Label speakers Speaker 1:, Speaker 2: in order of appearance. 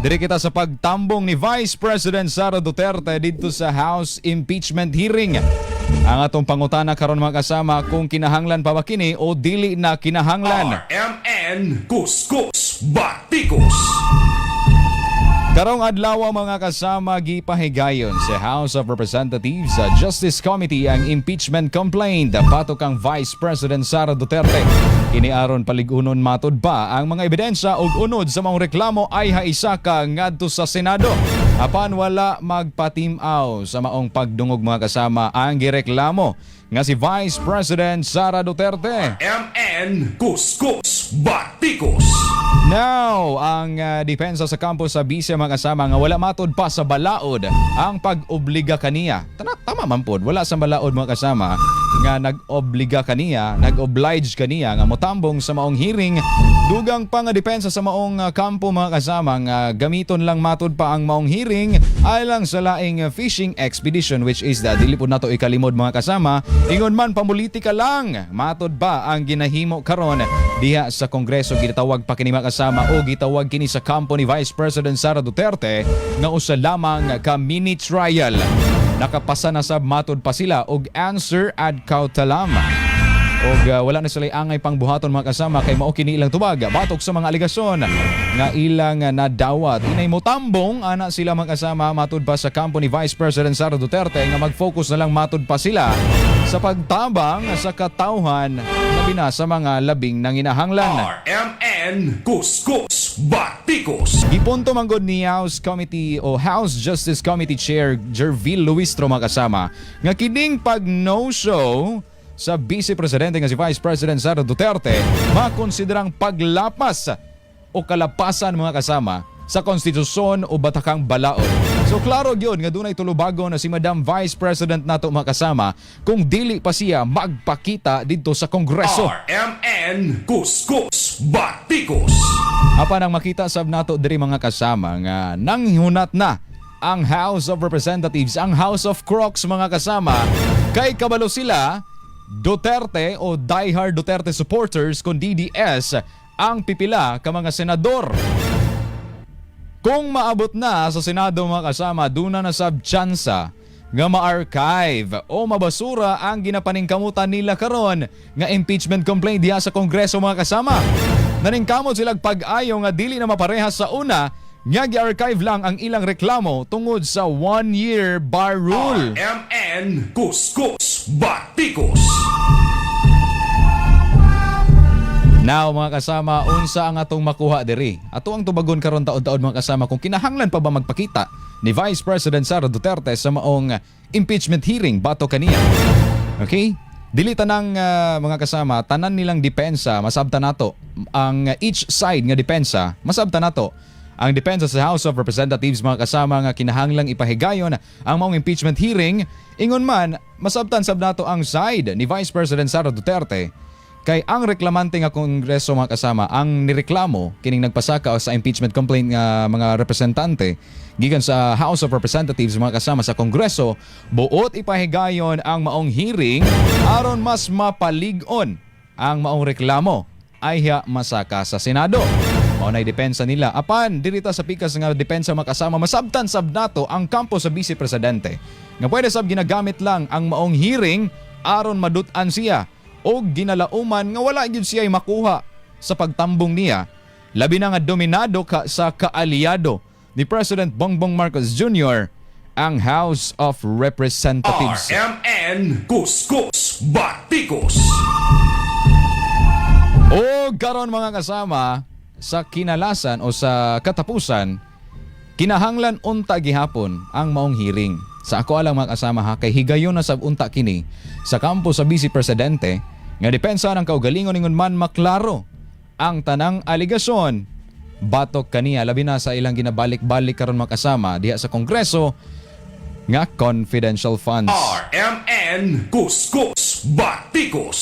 Speaker 1: Diri kita sa pagtambong ni Vice President Sara Duterte didto sa House impeachment hearing. Ang atong pangutana karon, mga kasama, kung kinahanglan pa ba kini o dili na kinahanglan.
Speaker 2: RMN Kuskus Batikos.
Speaker 1: Karong adlaw, mga kasama, gipahigayon sa House of Representatives sa Justice Committee ang impeachment complaint batok kang Vice President Sara Duterte. Kini aron paligunon matud pa ang mga ebidensya ug unod sa maong reklamo ay haisaka ngadto sa Senado. Apan wala magpatimaw sa maong pagdungog, mga kasama, ang gireklamo nga si Vice President Sara Duterte.
Speaker 2: RMN Kuskus Batikos.
Speaker 1: Now, ang depensa sa kampo sa bise, mga kasama, nga wala matod pa sa balaod ang pag-obliga kaniya. Tama man pod, wala sa balaod, mga kasama, nga nag-obliga kaniya, nag-oblige kaniya nga motambong sa maong hearing. Dugang pa nga depensa sa maong kampo, mga kasama, nga gamiton lang matod pa ang maong hearing alang sa laing fishing expedition, which is the dili pod nato ikalimod, mga kasama, ingon man pamulitika lang matod ba ang ginahimo karon diha sa Kongreso. Gitawag pa kini, mga kasama, o gitawag kini sa kampo ni Vice President Sara Duterte nga usa lamang ka mini trial. Nakapasa na sab matod pa sila og answer ad cautelam. Og wala na sila angay pang buhaton, mga kasama, kay mao kini ilang tubag batok sa mga alegasyon nga ilang nadawat. Inay motambong ana sila, mga kasama, matud pa sa kampo ni Vice President Sara Duterte nga mag-focus na lang matud pa sila sa pagtabang sa katawhan, labi na sa mga labing nanginahanglan.
Speaker 2: RMN Kuskus Batikos.
Speaker 1: Gipunto manggod ni House Committee o House Justice Committee Chair Gerville Luistro, mga kasama, nga kining pag no-show sa Vice Presidente nga si Vice President Sara Duterte makonsiderang paglapas o kalapasan, mga kasama, sa konstitusyon o batakang balaod. So klaro gyud nga dunay tulubago na si Madam Vice President nato, mga kasama, kung dili pa siya magpakita didto sa Kongreso.
Speaker 2: RMN Kuskus Batikos.
Speaker 1: Apan ang makita sab nato diri, mga kasama, nga nanghunat na ang House of Representatives, ang House of Crocs, mga kasama, kay kabalo sila Duterte o diehard Duterte supporters kon DDS ang pipila ka mga senador. Kung maabot na sa Senado, mga kasama, duna na sab tsansa nga ma-archive o mabasura ang ginapaningkamutan nila karon nga impeachment complaint diha sa Kongreso, mga kasama. Naningkamot silang pag-ayo nga dili na maparehas sa una nga gi-archive lang ang ilang reklamo tungod sa one-year bar rule.
Speaker 2: RMN Kuskus Batikos.
Speaker 1: Now, mga kasama, unsa ang atong makuha diri? Ato ang tubagon karon taod-taod, mga kasama, kung kinahanglan pa ba magpakita ni Vice President Sara Duterte sa maong impeachment hearing batok kaniya. Okay? Dili tanang mga kasama, tanan nilang depensa masabta nato. Ang each side nga depensa masabta nato. Ang depensa sa House of Representatives, mga kasama, nga kinahanglang ipahigayon ang maong impeachment hearing, ingon man masabtan sab nato ang side ni Vice President Sara Duterte. Kay ang reklamante nga Kongreso, mga kasama, ang nireklamo kining nagpasaka sa impeachment complaint nga mga representante gikan sa House of Representatives, mga kasama, sa Kongreso, buot ipahigayon ang maong hearing aron mas mapalig-on ang maong reklamo ayha masaka sa Senado. Mao nay depensa nila. Apan dirita sa pikas nga depensa, mga kasama, masabtan sab nato ang kampo sa Vice Presidente. Nga pwede sab ginagamit lang ang maong hearing aron madut-an siya o ginalauman nga wala gyud siya makuha sa pagtambong niya, labi na nga dominado ka sa kaalyado ni President Bongbong Marcos Jr. ang House of Representatives.
Speaker 2: RMN Kuskus Batikos.
Speaker 1: O karon, mga kasama, sa kinalasan o sa katapusan, kinahanglan unta gihapon ang maong hearing. Sa ako alang, mga kasama ha, kay higayon na sab unta kini sa kampo sa Vice Presidente nga depensa ng kaugalingon, ingon man maklaro ang tanang aligasyon batok kaniya, labi na sa ilang ginabalik-balik karon, mga kasama, diha sa Kongreso nga confidential funds.
Speaker 2: RMN Kuskus Batikos.